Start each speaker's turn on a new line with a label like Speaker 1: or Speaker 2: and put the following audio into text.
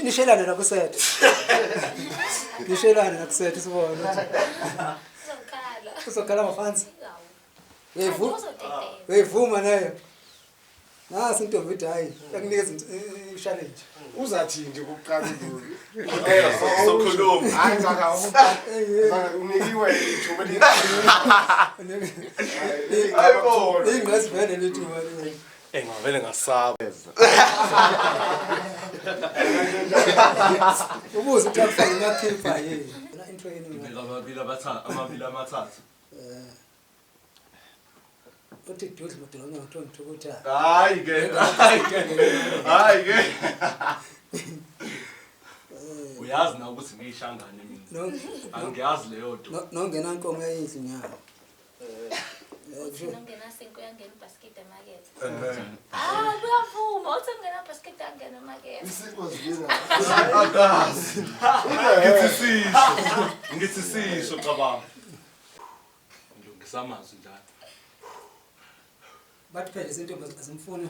Speaker 1: Nishelane la kusethe. Nishelane la kusethe sibone ukuthi
Speaker 2: Uzokhala.
Speaker 1: uzokhala ngaphansi.
Speaker 2: Hawu.
Speaker 1: Uyayivuma?
Speaker 2: Uzodedela.
Speaker 1: Uyayivuma nayo. Nasi intombi ithi hayi, yakunikeza i-challenge.
Speaker 3: Uzathi nje kuqala ubuye.
Speaker 4: Sokhuluma.
Speaker 3: Hayi cha
Speaker 1: Eh,
Speaker 3: unikiwe ithuba eli.
Speaker 4: Hayibo.
Speaker 1: Ingqazivele lethuba leli.
Speaker 4: Eh ngavele ngasaba.
Speaker 1: Ubuze ukuthi akufake uyakhipha yini. Na intro yini mina.
Speaker 4: Ngibeka amabili abathathu, amabili amathathu.
Speaker 1: Eh. Uthi dudlu madolwana ngithiwa ngithukuthela.
Speaker 4: Hayi ke, hayi ke. Hayi ke. Uyazi na ukuthi ngiyishangane mina.
Speaker 1: No
Speaker 4: Angiyazi leyo nto.
Speaker 1: nongena nkomo yayidla inyama.
Speaker 2: Uthi nongena sinko uyangena ibhasikidi emakethe. Ah, kuyavuma. Uthi ungena ibhasikidi angena emakethe.
Speaker 3: Isiko zibina.
Speaker 4: Akazi. Ngithi sisho. Ngithi sisho cabanga. Ngilungisa amazwi njalo.
Speaker 1: Bathi phela izintombi azimfuni.